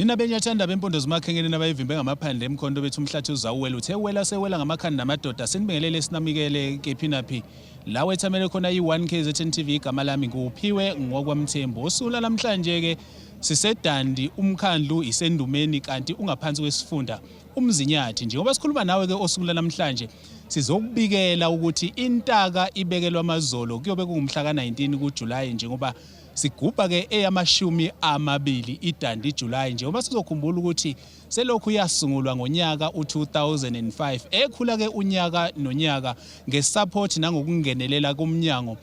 Nina benyathanda bempondo zimakhengeni nabayivimbe ngamaphandle emkhonto bethi umhlathi uzawuwela uthe wela sewela ngamakhanda namadoda. Sinibingelele, sinamikele kephi naphi la wethamele khona i-1 KZN TV. Igama lami nguPhiwe ngokwaMthembu. Usuku namhlanje ke siseDandi, umkhandlu iseNdumeni, kanti ungaphansi kwesifunda uMzinyathi. Njengoba sikhuluma nawe ke osuku namhlanje, sizokubikela ukuthi intaka ibekelwa amazolo, kuyobe kungumhla ka-19 kuJulayi, njengoba sigubha ke eyamashumi 20 iDandi July, njengoba sizokhumbula ukuthi selokhu yasungulwa ngonyaka u-2005, ekhula ke unyaka nonyaka ngesupport nangokungenelela komnyango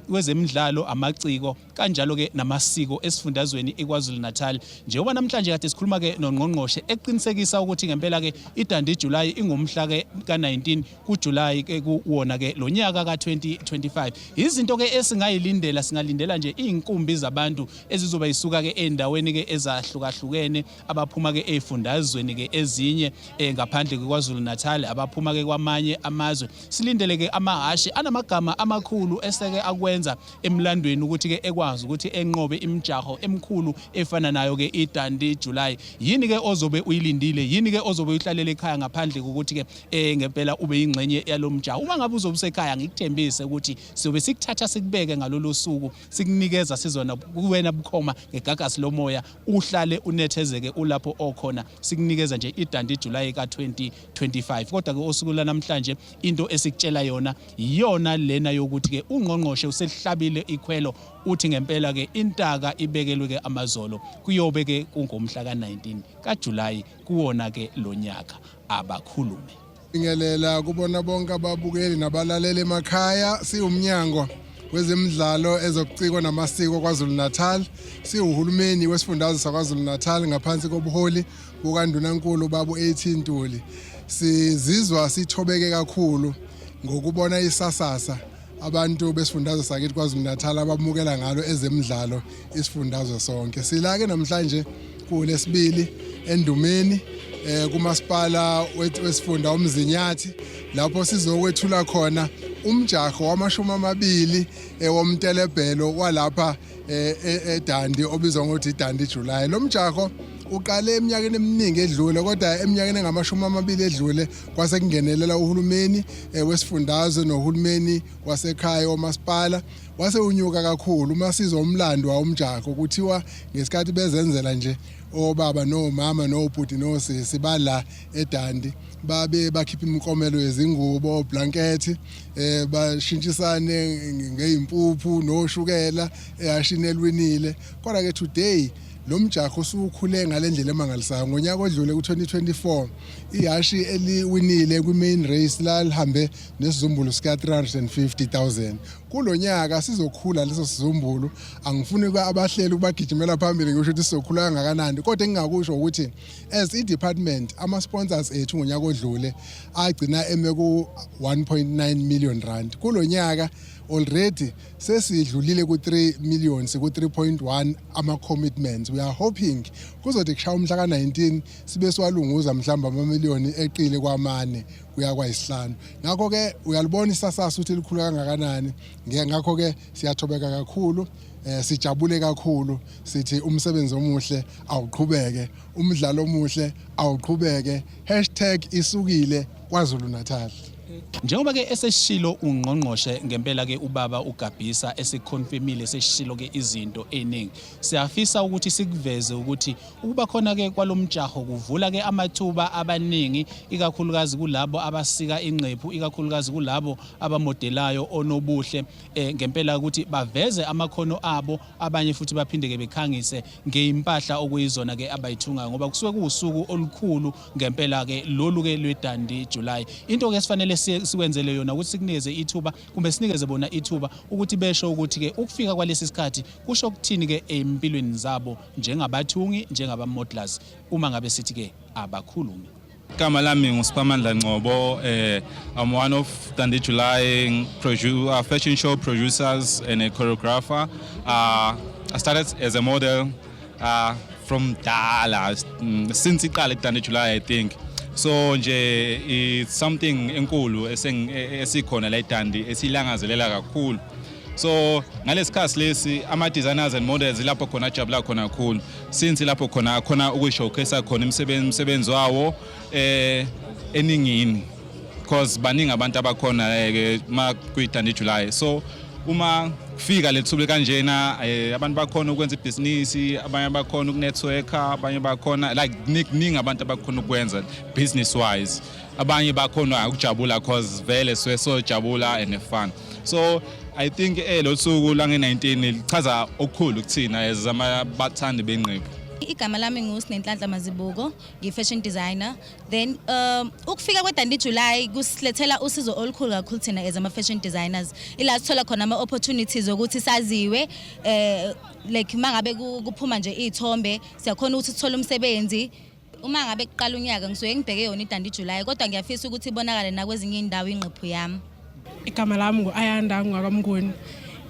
wezemidlalo, amaciko kanjalo ke namasiko esifundazweni iKwaZulu Natal. Njengoba namhlanje kade sikhuluma ke nongqongqoshe eqinisekisa ukuthi ngempela ke iDandi July ingumhla ke ka-19 kuJuly ke kuwona ke lo nyaka ka-2025. Izinto ke esingayilindela, singalindela nje izinkumbi zabantu ezizoba isuka ke endaweni ke ezahlukahlukene, abaphuma ke ezifundazweni ke ezinye ngaphandle kwaZulu Natal, abaphuma ke kwamanye amazwe. Silindele ke amahashi anamagama amakhulu eseke akwenza emlandweni ukuthi ke ekwazi ukuthi enqobe imijaho emikhulu efana nayo ke iDandi July. Yini ke ozobe uyilindile? Yini ke ozobe uyihlalela ekhaya ngaphandle kokuthi ke ngempela ube yingxenye yalomjaho? Uma ngabe uzobe usekhaya, ngikuthembise ukuthi sizobe sikuthatha sikubeke ngalolu suku, sikunikeza sizona kuwena bukhoma ngegagasi lomoya, uhlale unethezeke ulapho okhona, sikunikeza nje iDandi July ka-2025. Kodwa ke osuku lanamhlanje into esikutshela yona iyona lena yokuthi ke ungqongqoshe uselihlabile ikhwelo, uthi ngempela ke intaka ibekelwe ke amazolo, kuyobe ke kungomhla ka-19 kaJulayi kuwona ke lo nyaka. Abakhulume. Bingelela kubona bonke ababukeli nabalaleli emakhaya. Siwumnyango wezemidlalo, ezobuciko namasiko KwaZulu Natal, siwuhulumeni wesifundazwe saKwaZulu Natal ngaphansi kobuholi bukaNdunankulu babu AT Ntuli, sizizwa sithobeke kakhulu ngokubona isasasa abantu besifundazwe sakithi KwaZulu Natal abamukela ngalo ezemidlalo isifundazwe sonke. Sila ke namhlanje kulesibili eNdumeni, kumasipala wesifunda uMzinyathi, lapho sizokwethula khona umjaho wamashumi 20 womtelebhelo walapha eDandi obizwa ngokuthi iDandi July. Lo mjaho uqale eminyakeni eminingi edlule, kodwa eminyakeni engamashumi 20 edlule kwase kungenelela uhulumeni wesifundazwe nohulumeni wasekhaya omasipala, wase unyuka kakhulu. Uma sizwa umlando womjaho, kuthiwa ngesikhathi bezenzela nje obaba nomama nobhuti nosisi bala eDandi, babe bakhipha imiklomelo yezingubo, blanket, bashintshisane ngezimpuphu noshukela ehashini elwinile. Kodwa ke today lo mjaho usukhule ngalendlela emangalisayo. Ngonyaka odlule ku-2024, ihashi eliwinile kwi-main race lalihambe nesizumbulu sika 350,000. Kulonyaka sizokhula leso sizumbulu. Angifuni abahleli ukubagijimela phambili ngisho ukuthi sizokhula kangakanani, kodwa engingakusho ukuthi as i-department, ama-sponsors ethu ngonyaka odlule agcina eme ku-1.9 million rand. Kulonyaka already sesidlulile ku-3 million, siku-3.1 ama-commitments. We are hoping kuzothi kushaya umhla ka-19 sibe siwalunguza mhlawumbe amamiliyoni eqile kwamane kuya kwayisihlanu. Ngakho-ke uyalibona isasasa ukuthi likhulu kangakanani. Ngakho-ke siyathobeka kakhulu, sijabule kakhulu, sithi umsebenzi omuhle awuqhubeke, umdlalo omuhle awuqhubeke, #isukile KwaZulu Natal. Njengoba ke eseshilo ungqongqoshe ngempela ke ubaba uGabhisa esiconfirmile, seshilo ke izinto eziningi, siyafisa ukuthi sikuveze ukuthi ukuba khona ke kwalomjaho kuvula ke amathuba abaningi, ikakhulukazi kulabo abasika ingqephu, ikakhulukazi kulabo abamodelayo onobuhle, ngempela ukuthi baveze amakhono abo. Abanye futhi baphinde ke bekhangise ngeimpahla okuyizona ke abayithungayo, ngoba kusuke kuwusuku olukhulu ngempela ke lolu ke lweDandi July. Into ke esifanele sikwenzele yona ukuthi sikunikeze ithuba, kumbe sinikeze bona ithuba ukuthi besho ukuthi ke ukufika kwalesi sikhathi kusho ukuthini ke empilweni zabo njengabathungi, njengaba-modelers. Uma ngabe sithi ke abakhulume. Igama lami nguSiphamandla Ngcobo. I'm one of Dundee July fashion show producers and a choreographer. I started as a model from dala, since iqale Dundee July, I think. So nje it's something enkulu esikhona la eDundee esilangazelela kakhulu. So ngalesikhathi lesi ama designers and models lapho khona ajabula khona kakhulu, since lapho khona khona ukuyishowcase khona imisebenzi wawo eningini, because baningi abantu abakhona ke ma kuyi-Dundee July. So uma kufika lethuba kanjena, abantu bakhona ukwenza ibhizinisi, abanye bakhona ukunetworka, abanye bakhona like kuningi abantu abakhona ukwenza business wise, abanye bakhona ukujabula, cause vele suke sojabula and fun. So I think lo suku lange-19 lichaza okukhulu kuthina as abathandi benqephu. Igama lami nguSinenhlanhla Mazibuko, ngi-fashion designer. Then ukufika kweDundee July kusilethela usizo olukhulu kakhulu thina as ama-fashion designers. Ila sithola khona ama-opportunities okuthi saziwe, like mangabe kuphuma nje iy'thombe, siyakhona ukuthi sithole umsebenzi. Uma ngabe kuqala unyaka ngisuke ngibheke yona iDundee July, kodwa ngiyafisa ukuthi ibonakale nakwezinye iy'ndawo ingqephu yami. Igama lami ngu-Ayanda ngwakaMnguni.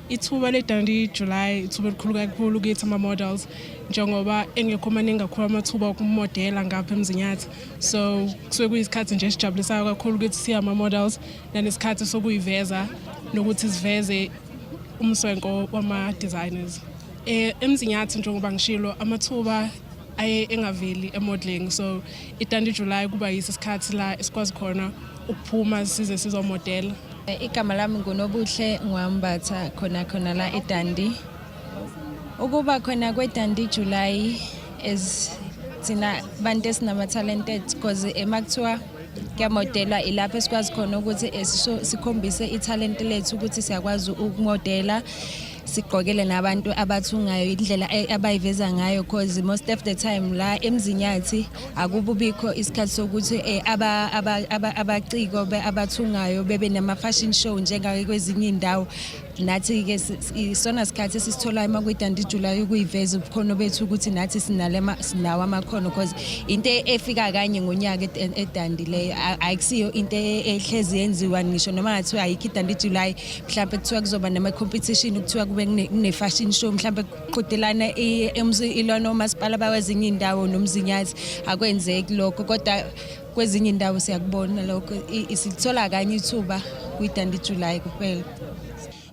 Ithuba le-Dundee July ithuba elikhulu kakhulu kithi ama-models, njengoba engekho maningi kakhulu amathuba okumodela ngapha eMzinyathi. So kusuke kuyisikhathi nje esijabulisayo kakhulu ukuthi siya ama-models nanesikhathi sokuyiveza nokuthi siveze umswenko wama-designers. EMzinyathi, njengoba ngishilo, amathuba aye engaveli e-modeling, so i-Dundee July kuba yiso isikhathi la esikwazi khona ukuphuma size sizomodela. Igama lami nguNobuhle Ngwambatha, khona khona la eDundee. Ukuba khona kweDundee July as thina bantu esinama talented, because emakuthiwa kuyamodela ilapho esikwazi khona ukuthi sikhombise italent lethu ukuthi siyakwazi ukumodela, sigqokele nabantu abathungayo indlela abayiveza ngayo, cause most of the time la eMzinyathi akububikho isikhathi sokuthi abaciko abathungayo bebe nama fashion show njengake kwezinye indawo. Nathi ke isona sikhathi esisitholayo uma kwi-Dundee July ukuyiveza ubukhono bethu ukuthi nathi sinawo amakhono, cause into efika kanye ngonyaka eDundee leyo, ayikusiyo into ehlezi yenziwa. Ngisho noma ngathiwa ayikho iDundee July, mhlawumbe kuthiwa kuzoba nama-competition, kuthiwa kube kune-fashion show, mhlawumbe kuqhudelana ilona omasipala bakwezinye iy'ndawo noMzinyathi, akwenzeki lokho, kodwa kwezinye iy'ndawo siyakubona lokho. Sithola kanye ithuba kwi-Dundee July kuphela.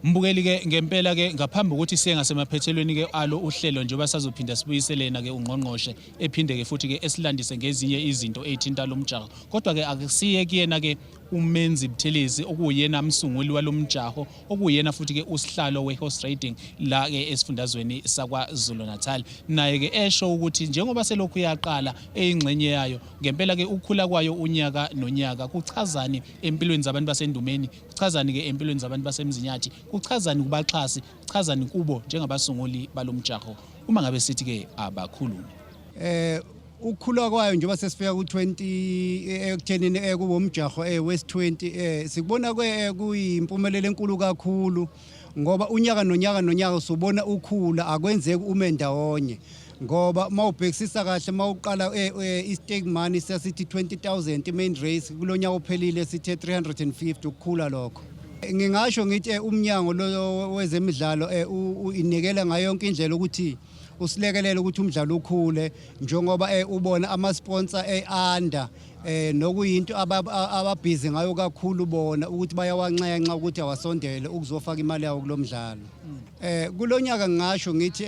Mbukeli ke, ngempela ke, ngaphambi kokuthi siye ngasemaphethelweni ke alo uhlelo, njengoba sazophinda sibuyiselena ke ungqongqoshe ephinde ke futhi ke esilandise ngezinye izinto ezithinta lo mjaho, kodwa ke akusiye kuyena ke uMenzi Buthelezi, okuyena msunguli walomjaho, okuyena futhi ke usihlalo we-horse riding la ke esifundazweni sakwaZulu Natal, naye ke esho ukuthi njengoba selokhu yaqala eyingxenye yayo, ngempela ke ukukhula kwayo unyaka nonyaka kuchazani empilweni zabantu baseNdumeni, kuchazani ke empilweni zabantu baseMzinyathi, kuchazani kubaxhasi, kuchazani kubo njengabasunguli balomjaho. Uma ngabe sithi ke abakhulume. Ukukhula kwayo njengoba sesifika ku-20, ekuthenini kuwo umjaho wesi-20, sikubona kuyimpumelelo enkulu kakhulu, ngoba unyaka nonyaka nonyaka usubona ukhula, akwenzeki ume ndawonye, ngoba mawubhekisisa kahle, mawuqala i-stake money sasithi 20,000, i-main race kulonyaka ophelile sithe 350, ukukhula lokho. Ngingasho ngithi umnyango lo wezemidlalo inikela ngayo yonke indlela ukuthi usilekelele ukuthi umdlalo ukhule, njengoba ubona ama-sponsor anda, nokuyinto ababhizi ngayo kakhulu bona ukuthi bayawanxenxa ukuthi awasondele ukuzofaka imali yawo kulomdlalo. Kulonyaka ngingasho ngithi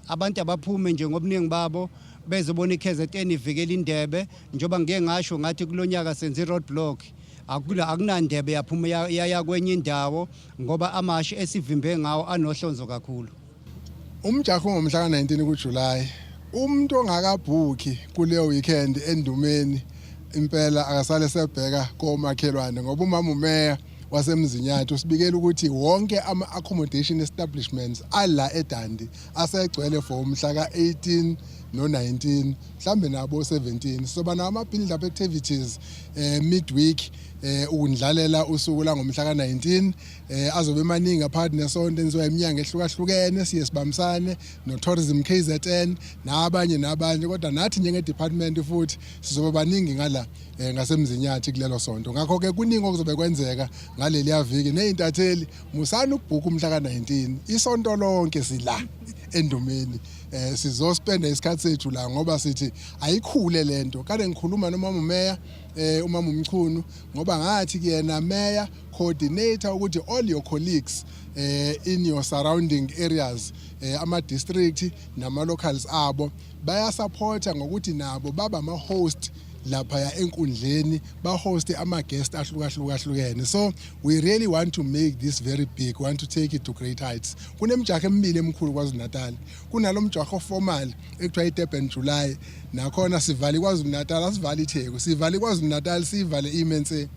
abantu abaphume nje ngobuningi babo bezobona iKZN ivikela indebe, njengoba ngike ngasho ngathi kulonyaka senze i-road block, akunandebe yaphuma yaya kwenye indawo, ngoba amashi esivimbe ngawo anohlonzo kakhulu. Umjaho ngomhla ka-19 kuJuly. Umuntu ongakabhukhi kuleyo weekend eNdumeni, impela akasale sebheka komakhelwane, ngoba umama umeya waseMzinyathi usibikela ukuthi wonke ama-accommodation establishments ala eDundee asegcwele for umhla ka-18 no-19, mhlambe nabo 17. Sizoba nawo ama-build up activities midweek ukundlalela usuku la ngomhla ka-19, azobe emaningi phakathi nesonto, enziwa iminyango ehlukahlukene, siye sibambisane no-Tourism KZN nabanye nabanye, kodwa nathi njenge-department futhi sizoba baningi ngala ngaseMzinyathi kulelo sonto. Ngakho-ke kuningi okuzobe kwenzeka ngaleliya viki, ney'ntatheli musani ukubhukha umhla ka-19, isonto lonke sila. Endumeni. Sizospenda isikhathi sethu la ngoba sithi ayikhule lento. Kade ngikhuluma nomama umeya, umama uMchunu, ngoba ngathi kuyena, "Meya, coordinator ukuthi all your colleagues in your surrounding areas, ama district nama locals abo bayasupporta ngokuthi nabo baba ama host lapha enkundleni, bahost ama guest ahlukahlukahlukene." So we really want to make this very big, want to take it to great heights. Kunemijaho emibili emikhulu KwaZulu Natal. Kunalo mjaho formal ekuthiwa iDurban July, nakhona sivale KwaZulu Natal, asivale iTheku, sivale KwaZulu Natal, sivale imense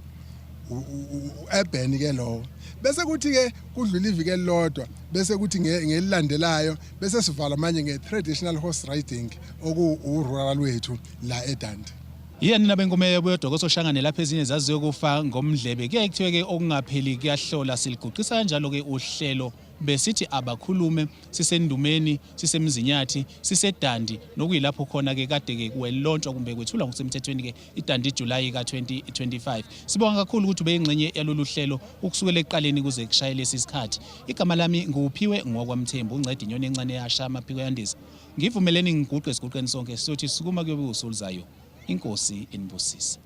urban ke lowo. Bese kuthi ke kudlula iviki elilodwa, bese kuthi ngelilandelayo bese sivala manje nge-traditional horse riding, oku-rural wethu la eDundee. Yini nabenkume yobuyodoka soshangane lapha ezinye zaziyokufa ngomdlebe. Kuyaye kuthiwe-ke okungapheli kuyahlola. Siliguqisa kanjalo-ke uhlelo. Besithi abakhulume siseNdumeni, siseMzinyathi, siseDundee, nokuyilapho khona-ke kade-ke kwelontshwa kumbe kwethulwa ngokusemthethweni-ke iDundee July ka-2025. Sibonga kakhulu ukuthi ube yingxenye yalolu hlelo ukusukela ekuqaleni kuze kushaye lesi sikhathi. Igama lami nguPhiwe ngokwaMthembu, unceda inyoni encane yasha amaphiko yandiza. Ngivumeleni ngiguqe esiguqeni sonke, siyothi sukuma kuyobe usuluzayo. Inkosi inibusise.